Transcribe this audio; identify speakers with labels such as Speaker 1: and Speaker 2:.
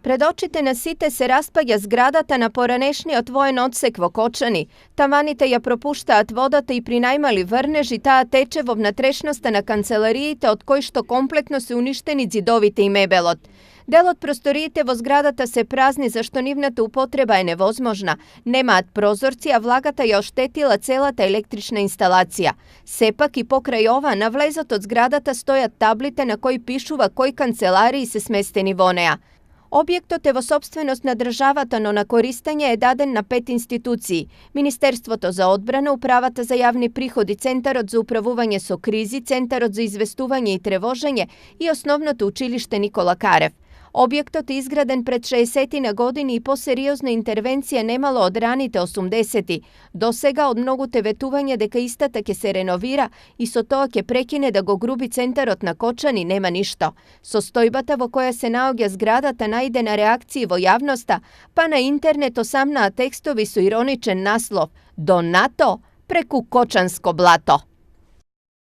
Speaker 1: Пред очите на сите се распаѓа зградата на поранешниот воен одсек во Кочани. Таваните ја пропуштаат водата и при најмали врнежи таа тече во внатрешноста на канцелариите, од кои што комплетно се уништени ѕидовите и мебелот. Дел од просториите во зградата се празни, зашто нивната употреба е невозможна. Немаат прозорци, а влагата ја оштетила целата електрична инсталација. Сепак и покрај ова, на влезот од зградата стојат таблите на кои пишува кои канцеларии се сместени во неа. Објектот е во сопственост на државата, но на користење е даден на 5 институции: Министерството за одбрана, Управата за јавни приходи, Центарот за управување со кризи, Центарот за известување и тревожење и Основното училиште Никола Карев. Објектот е изграден пред 60 години и посериозна интервенција немало од раните 80-ти. До сега од многуте ветување дека истата ќе се реновира и со тоа ќе прекине да го груби центарот на Кочани нема ништо. Состојбата во која се наоѓа зградата најде на реакции во јавноста, па на интернет осамнаа текстови со ироничен наслов: "До НАТО преку Кочанско блато".